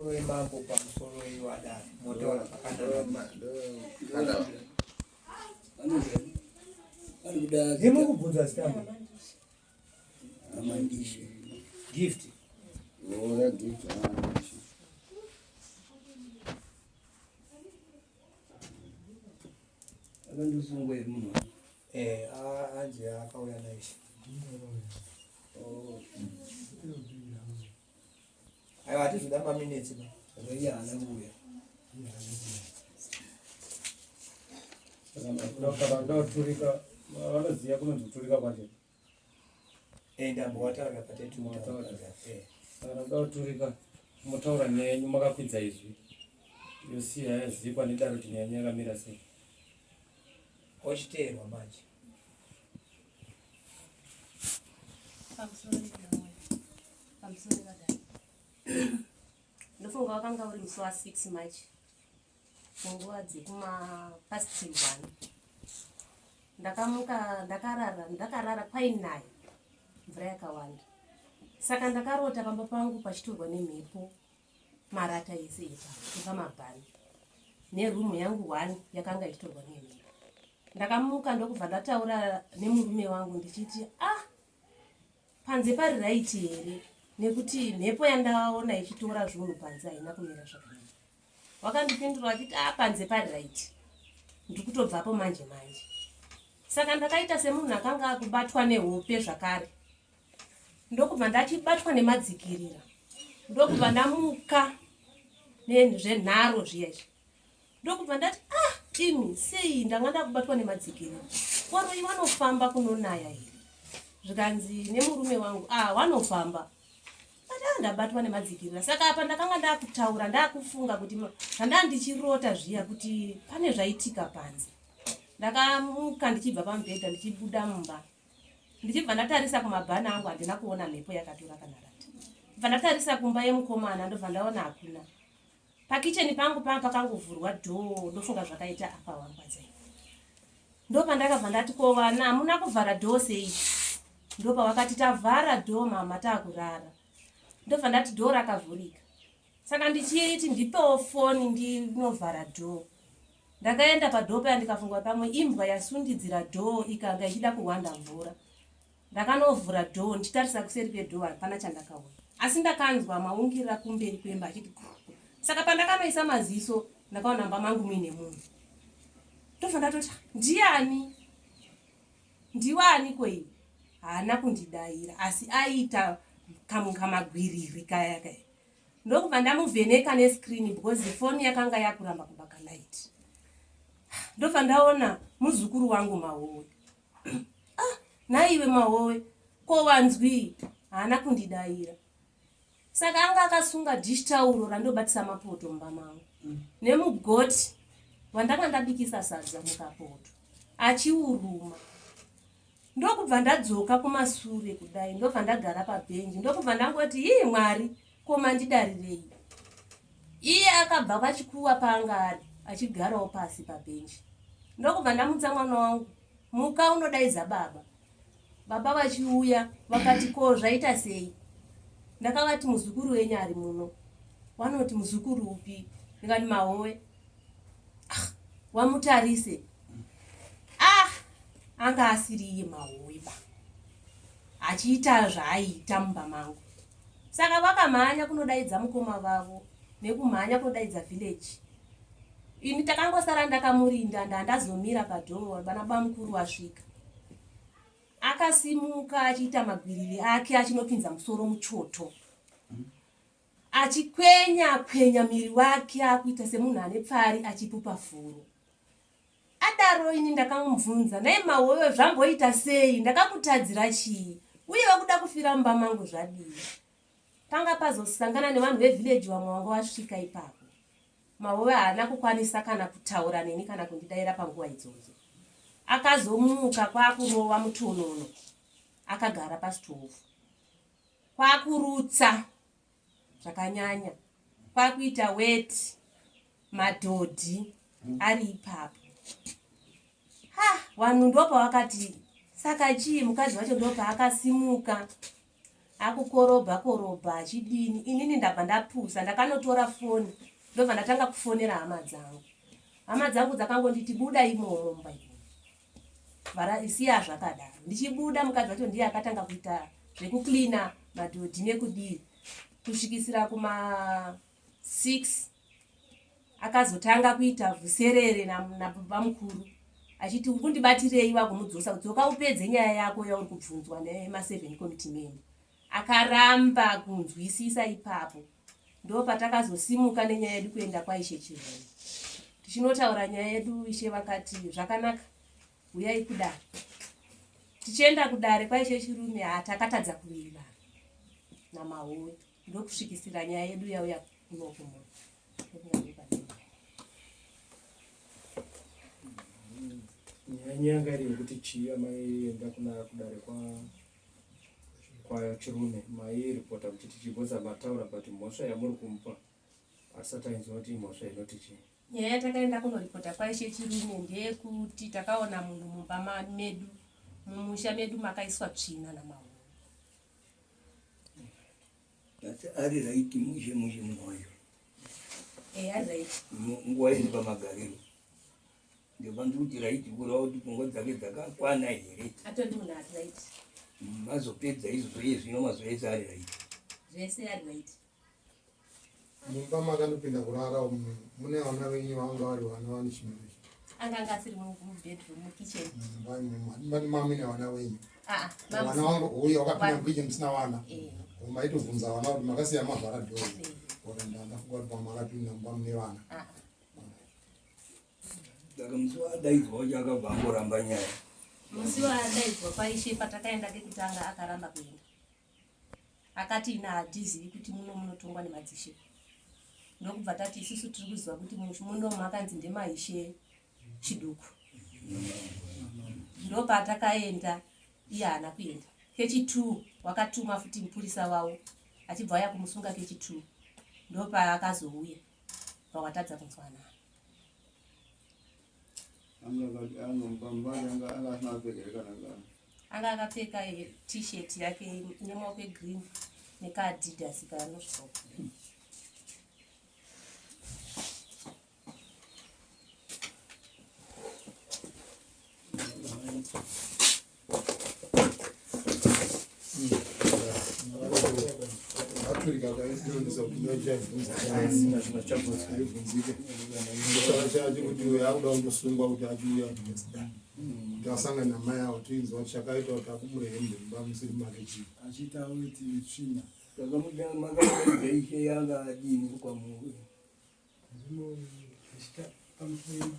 Mambo pamusoro iwadaro motaura zvakanaka. Ndimukubvunza zita Amandishe. Gift. Oh, gift. Amandishe. Akandosungwa here munhu? Eh, anzi akauya naishe. Oh. Aiwa hatizoda maminitsi ba. Iye haana kuuya. Kana kuda kuturika vanoziva kunonzi kuturika kwacho. Eh, ndambowataura patetu. Wataura. Kana kuda kuturika motaura nyaya yenyu makakwidza izwi yosiya yazikwa nedaro kuti nyaya yenyu yakamira sei. Ochiteerwa manje. Pamusoro Pamusoro vadai. Ndofunga wakanga uri musi wa 6 March munguva dzekuma past 1. Ndakamuka ndakarara ndakarara kwainaya mvura yakawanda. Saka ndakarota pamba pangu pachitorwa nemhepo marata ese epamabhani nerumu yangu one yakanga ichitorwa nemhepo. Ndakamuka ndokubva ndataura nemurume wangu ndichiti ah Panze pari right here nekuti mhepo yandaona ichitora zvunhu panze haina kumira zvakanaka. Wakandipindura achiti ah panze pari right. Ndiri kutobvapo manje manje. Saka ndakaita semunhu akanga akubatwa nehope zvakare. Ndokubva ndachibatwa nemadzikirira. Ndokubva ndamuka nezvenharo zviya izvi. Ndokubva ndati ah imi sei ndanga ndakubatwa nemadzikirira. Waroyi wanofamba kunonaya here? Zvikanzi nemurume wangu ah wanofamba. But ah ndabatwa nemadzikirira. Saka apa ndakanga ndakutaura ndakufunga kuti zvandanga ndichirota zviya kuti pane zvaitika panze. Ndakamuka ndichibva pamubhedha ndichibuda mumba. Ndichibva ndatarisa kumabhana angu handina kuona mhepo yakatora kana rata. Ndibva ndatarisa kumba yemukomana ndobva ndaona hakuna. Pakitchen pangu panga pakangovhurwa door ndofunga zvakaita apa wangwadzai. Ndopandakabva ndati ko vana hamuna kuvhara door sei? Ndopavakati tavhara door mama takurara. Ndobva ndati door rakavhurika. Saka ndichiti ndipewo foni ndinovhara door. Ndakaenda padoor paya ndikafunga pamwe imbwa yasundidzira door ikanga ichida kuhwanda mvura. Ndakanovhura door ndichitarisa kuseri kwedoor hapana chandakaona asi ndakanzwa maungira kumberi kwemba achiti guru. Saka pandakanoisa maziso ndakaona mumba mangu muine munhu. Ndobva ndatoti ndiani? Ndiwani ko iwe? Haana kundidaira asi aiita kamagwiriri kaya kaya. Ndokubva ndamuvheneka nescreen because foni yakanga yakuramba kubaka light. Ndobva ndaona muzukuru wangu Mahowe. Ah, nhaiwe Mahowe, ko wanzwii? Haana kundidaira. Saka anga akasunga dish tauro randobatisa mapoto mumba mangu nemugoti wandanga ndabikisa sadza mukapoto achiuruma. Ndokubva ndadzoka kumasure kudai ndobva ndagara pabhenji ndokubva ndangoti hii Mwari ko mandidarirei? Iye akabva pachikuva paanga ari achigarawo pasi pabhenji. Ndokubva ndamutsa mwana wangu, muka unodaidza baba. Baba vachiuya vakati ko zvaita sei? Ndakavati muzukuru wenyu ari muno. Wanoti muzukuru upi? Ndikati Mahowe. Ah, wamutarise. Ah, anga asiri iye Mahowe ba. Achiita zvaaiita mumba mangu. Saka vakamhanya kunodaidza mukoma vavo nekumhanya kunodaidza village. Ini takangosara ndakamurinda ndandazomira padoor vana bamukuru vasvika. Akasimuka achiita magwiriri ake achinopinza musoro muchoto. Achikwenya kwenya miri wake akuita semunhu ane pfari achipupa furo. Adaro ini ndakamubvunza, nhai Mahoyo zvamboita sei? Ndakakutadzira chii? Uye wakuda kufira mumba mangu zvadii? Panga pazosangana nevanhu vevillage vamwe vanga vasvika ipapo. Mahoyo haana kukwanisa kana kutaura neni kana kundidaira panguva idzodzo. Akazomuka kwakurova mutonono akagara pasitovu kwakurutsa zvakanyanya kwakuita weti madhodhi ari ipapo ha vanhu ndopavakati saka chii mukadzi wacho ndopaakasimuka Akukorobha korobha achidini, inini ndabva ndapusa, ndakanotora foni ndobva ndatanga kufonera hama dzangu. Hama dzangu dzakangonditi buda imomo mumba imomo, siya zvakadaro. Ndichibuda mukadzi wacho ndiye akatanga kuita zvekuklina madhodhi nekudii kusvikisira kuma 6. Akazotanga kuita vhuserere nababamukuru achiti uri kundibatirei, wakumudzosa kudzoka upedze nyaya yako yauri kubvunzwa nema7 committee member. Akaramba kunzwisisa ipapo, ndo patakazosimuka nenyaya yedu kuenda kwaIshe Chirume tichinotaura nyaya yedu. Ishe vakati zvakanaka, uyai kudare. Tichienda kudare kwaIshe Chirume, hatakatadza kuwirirana naMahowe, ndokusvikisira nyaya yedu yauya kuno kumunhu. Nyaya yanga iri yekuti chii amaienda kuna kudare kwa Chirume mairipota muchiti chibhoza mataura, but mhosva yamuri kumupa hatisati ainzwa kuti imhosva inoti chii. Nyaya yatakaenda kunoripota kwaIshe Chirume ndeyekuti takaona munhu mumba medu, mumusha medu makaiswa tsvina naMahowe. Asi ari right mushe mushe munhu wacho? Ari right. Nguva iri pamagariro ndovanzi kuti right kureva kuti pfungwa dzake dzakakwana here? Atori munhu ari right. Mazopedza izvozvo, iye zvino mazuva ese ari right? Zvese ari right. Mumba makanopinda kurara umu mune vana venyu vanga vari vana vane chimiro? Anganga asiri mubedroom, mukitchen. Mumba mamine vana venyu? Aa. Vana vangu uye wakapinda mukitchen musina vana? Maitobvunza vana kuti makasiya mavhara door? Ora ndafunga kuti pamakapinda mumba mune vana. Saka musi waadaidzwa wacho akabva angoramba nyaya? Musi waadaidzwa kwaIshe patakaenda kekutanga akaramba kuenda, akati ina hatizivi kuti muno munotongwa nemadzishe. Ndokubva tati isusu tiri kuziva kuti muno makanzi ndemaIshe Chiduku. Ndopatakaenda, iye haana kuenda. Kechi2 wakatuma futi mupurisa wavo achibva auya kumusunga kechi2, ndopaakazouya pawatadza kunzwanana. Anga asina kupfeka kana kana? Anga akapfeka T-shirt yake ine maoko egreen nekaAdidas kanosvika. Aturika kainonisa kuti aibvunzike chacho kuti uyo akuda kundosungwa kuti achiuya kuti asangane namai avo, tiinzwa kuti chakaita kuti akumure hembe mumba musiri make chii. Achiita kuti tsvina. Saka makamudaidza ishe yanga adini kwamuri? Pamusoro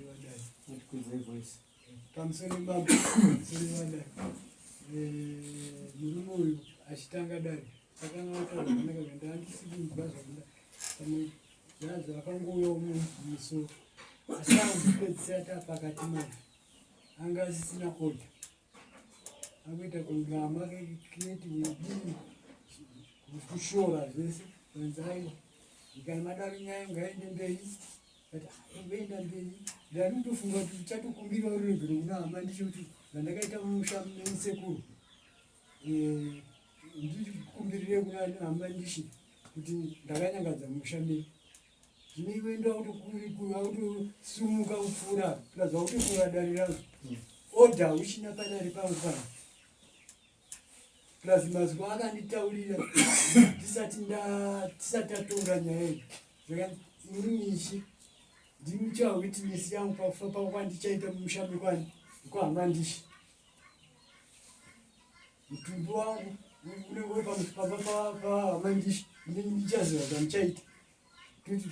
vadai. Kwidzai voice. Pamusoro baba, pamusoro vadai. Murume uyu achitanga dare akanga ataura zvakanaka, kandi handisi kunzwa zvakuda pamwe zvazvo akangouyawo mumusoro, asi angopedzisira tapakati manje anga asisina order, akuita kunge amakeketi wedii kushora zvese. Kanzi aiwa, kana madaro nyaya ngaende mberi. But voenda mberi, ndari kutofunga kuti uchatokumbira ruregero kuna hama ndicho kuti zvandakaita mumusha mesekuru, ndikumbirire kuna hama ndishi kuti ndakanyangadza mumusha menyu. Zvino iwe ndo autosumuka kupfuura, plus wakutotora dare rangu, order uchina padare pangu pana, plus mazwi akanditaurira tisati tisati tatonga nyaya iyi zvakanzi inini ishe ndimicha witness yangu pakufa pako kwandichaita mumusha mekwani kwahama ndishi, mutumbi wangu unenge uri pamba pahama ndishi, inini ndichaziva zvandichaita. Toti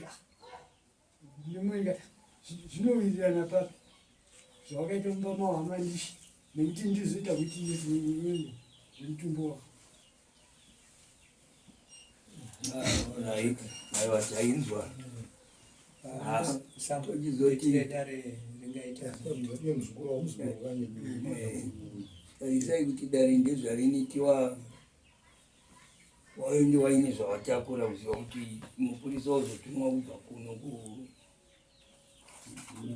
ndimwenga zvinowirirana papi zvawakaita mumba mawahama ndishi nekuti ndizoita witness wemutumbi wako? Right, aiwa, tainzwa. Tochizoti dare ringaita Iye muzukuru wamuzukuru kanye. Tarisai kuti dare ndezvarinitiwa waende waine zvawatakura kuziva kuti mupurisa wazotumwa kubva kuno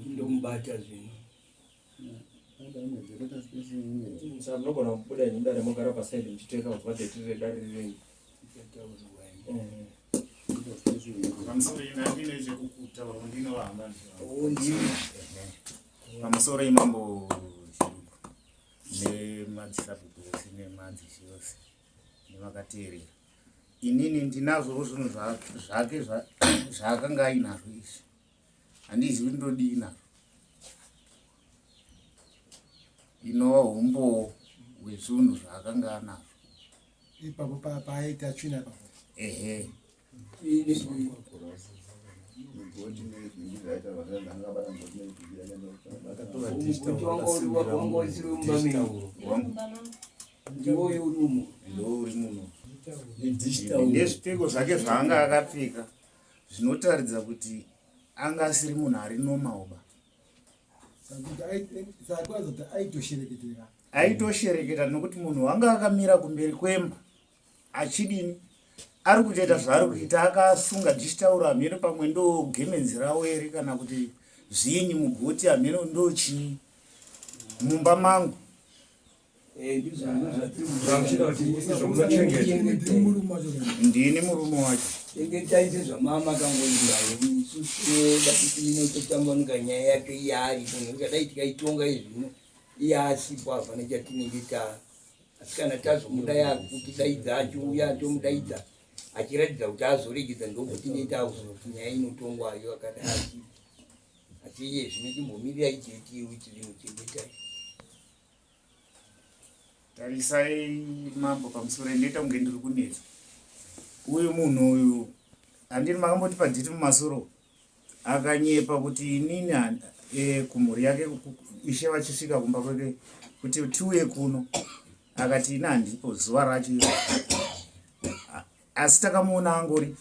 ndomubata zvino. Saka munogona kubuda henyu mudare mogara pasaidi muchiteka kunzwa dheti redare rirenyu. Pamusoro ina ndine chekukutaura ndino hama. Pamusoro imambo Chiduku nemadzisabhuku ose nemadzishe ose nevakateerera. Inini ndinazvowo zvinhu zvake zvaakanga ainazvo izvi. Handizivi ndodii nazvo. Inova humbowo hwezvinhu zvaakanga anazvo. Ipapo paaita tsvina ipapo. Ehe. Ndiwoyo uri umo. Ndouri muno. Nezvipfeko zvake zvaanga akapfeka zvinotaridza kuti anga asiri munhu ari normal ba. Saka kuratidza kuti aitoshereketera. Aitoshereketa nokuti munhu wanga akamira kumberi kwemba achidini ari kutoita zvaari kuita akasunga dichitauro hameno pamwe ndo gemenzi rawo here kana kuti zvinyi mugoti hameno ndo chii mumba mangu. Ndini murume wacho. Chengetai sezvamama kangoita isusu tinoda kuti inototambanuka nyaya yake iye aripo nekuti dai tikaitonga izvino iye asipo hapana chatinenge ta asi kana tazomuda yakuti achiuya tomudaidza achiratidza kuti azoregedza ndokutinenge takuziva kuti nyaya inotongwa ayo akadai asipo asi iye zvino chimbomirirai chete kuti chinochengetai. Tarisai mambo pamusoro ndoita kunge ndiri kunetsa. Uyu munhu uyu handini makamboti padhiti mumasoro akanyepa kuti inini kumhuri yake ishe vachisvika kumba kweke kuti tiuye kuno akati ini handipo zuva racho iro. Asi takamuona angori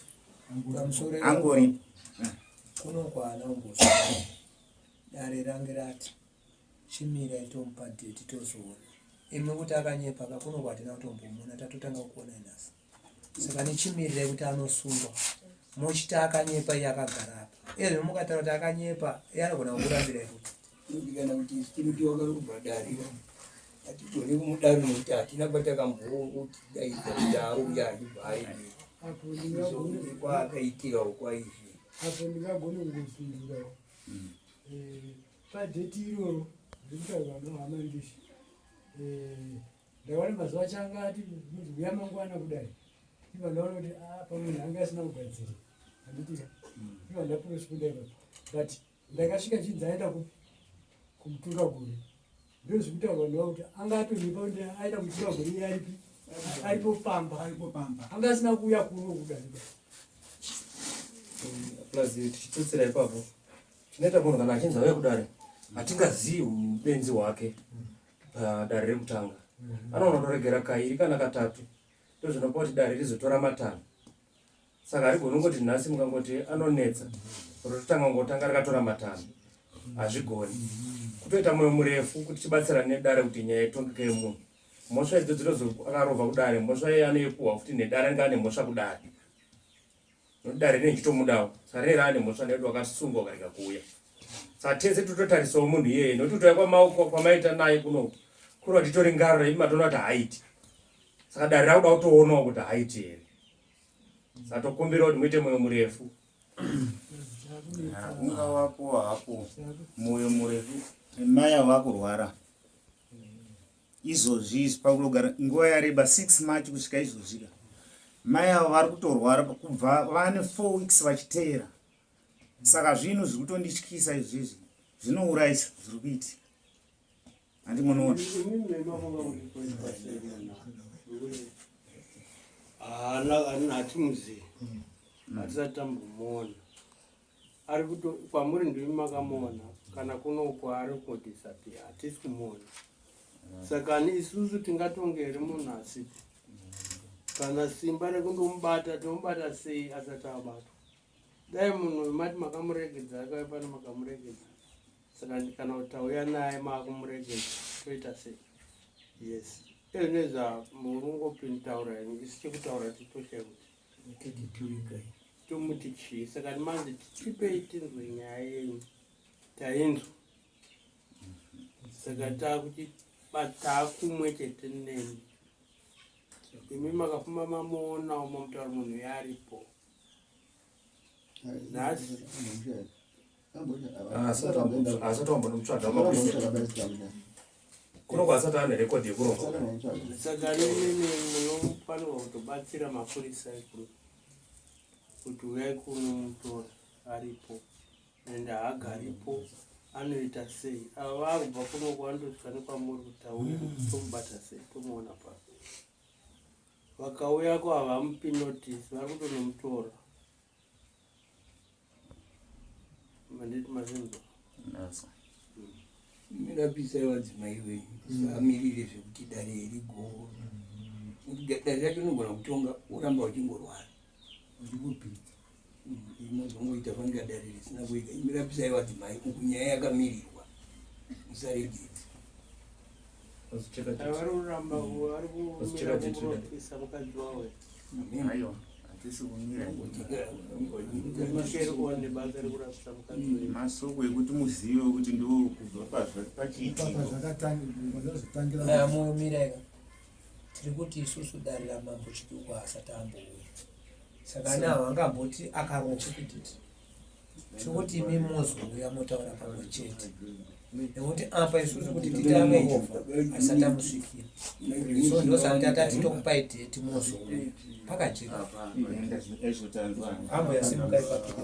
Pamusoro angori kuno kwaana kumbosvika dare range rati chimira tomupa dheti tozoona. Imi kuti akanyepa ka kuno kwatina kutombomuona tatotanga kuona nhasi. Saka nechimirirai kuti anosungwa mochiti akanyepa iye akagara apa. Iyezvino mukataura kuti akanyepa iye anogona kukurambirai futi. Tinodikana kuti isu tinoti wakarobva dare hatigone kumudaro nekuti hatina patakambongotidaidza kuti auya achibva aende Apo ndingagone kwaakaitirawo kwaizvi. Apo ndingagone kungopindurawo. Padheti iroro rikutaurwa nohama ndishi ndakaona mazuva acho anga ati uya mangwana kudai ibva ndaona kuti ah, pamwe anga asina kugadzira handitika ibva ndaprosponda ipapo but ndakasvika chinzi aenda kupi kumutunga gore ndo zvikutaurwa ndova kuti anga atonyepa kuti aenda kumutunga gore iye aripi aripo pamba Aripo pamba. Anga asina kuuya kuno kudai. Plus tichitutsira ipapo chinoita munhu kana achinzi auya kudare hatingazivi ubenzi hwake padare rekutanga anoona kutoregera kairi kana katatu ndozvinopa kuti dare rizotora matanho. Saka harigoni kungoti nhasi mukangoti anonetsa rototanga ngotanga rikatora matanho hazvigoni kutoita mwoyo murefu kuti tibatsirane nedare kuti nyaya itongeke yemunhu mhosva idzo dzinozo akarovha kudare mhosva iye anoipuhwa futi nedare anenge ane mhosva kudare nokuti dare rinenge richitomudawo saka rinenge raane mhosva nekuti wakasungwa ukarega kuuya. Saka tese tototarisawo munhu iyeye nokuti kutouya kwamaita naye kunoku kureva kuti itori ngaro imi matoona kuti haaiti saka dare rakuda kutoonawo kuti haaiti here. Saka tokumbira kuti muite mwoyo murefu. Ungavapo hapo mwoyo murefu mai avo vakurwara izvozvi izvi pakunogara nguva yareba 6 March kusvika izvozvi ka mai avo vari kutorwara kubva vane 4 weeks vachiteera saka zvinhu zviri kutondityisa izvizvi zvinourayisa zviri kuitika handi munoona. Haana hatimuzivi hatisati tambomuona ari kuto kwamuri ndimi makamuona kana kuno kwaari kudisappear hatisi kumuona saka ni isusu tingatonge here munhu asipo kana simba rekundomubata tomubata sei asati abatwa dai munhu mati makamuregedza akauya pano makamuregedza saka kana kuti tauya naye maakumuregedza toita sei? Yes, ezvinezva murungopintaura henyu isu chekutaura titoshaya kuti tomuti chii saka manzi tipei tinzwe nyaya yenyu tainzwa. Saka takuti takumwe chete nemi. Imi makafuma mamuonawo mamutaura munhu yaaripo. Nhasi asati wambonomutsvaga kuno kwasati ane rekodhi yekuronga. Saka nini munofanirwa kutobatsira mapurisa ekuno kuti uyai kuno mutora aripo and haagaripo anoita sei ava vaakubva kuno kwandosvika nekwamuri kuti auya tomubata sei tomuona papi vakauyako havamupi notice vari kutonomutora manditi mazvinzwa Ndazwa. Mirapisai vadzimai wenyu tisamirire zvekuti dare rigovo nekuti dare racho unogona kutonga woramba uchingorwara Uchingopinda. Inozongoita fanika dare risina kuita. Mirapisai vadzimai uku nyaya yakamirirwa musaregedze. Vari kuramba vari kumira kuropisa mukadzi wawo. Aiwa, hatisi kumira. Makeri kuwa nebasa rekurapisa mukadzi wenyu. Masoko ekuti muzive kuti ndo kubva pachiitiko. Aya mumira ika. Tiri kuti isusu dare ramambo Chidukwa asati ambouya. Saka ana ava angamboti akarohwa. Tiri kuti imi mozouya motaura pamwe chete. Nekuti apa isusu kuti titi anorova asati amusvikira. So ndosaka tatati tokupai date mozouya. Pakajeka. Ezvo tanzwa. Ambo yasimuka ipapo.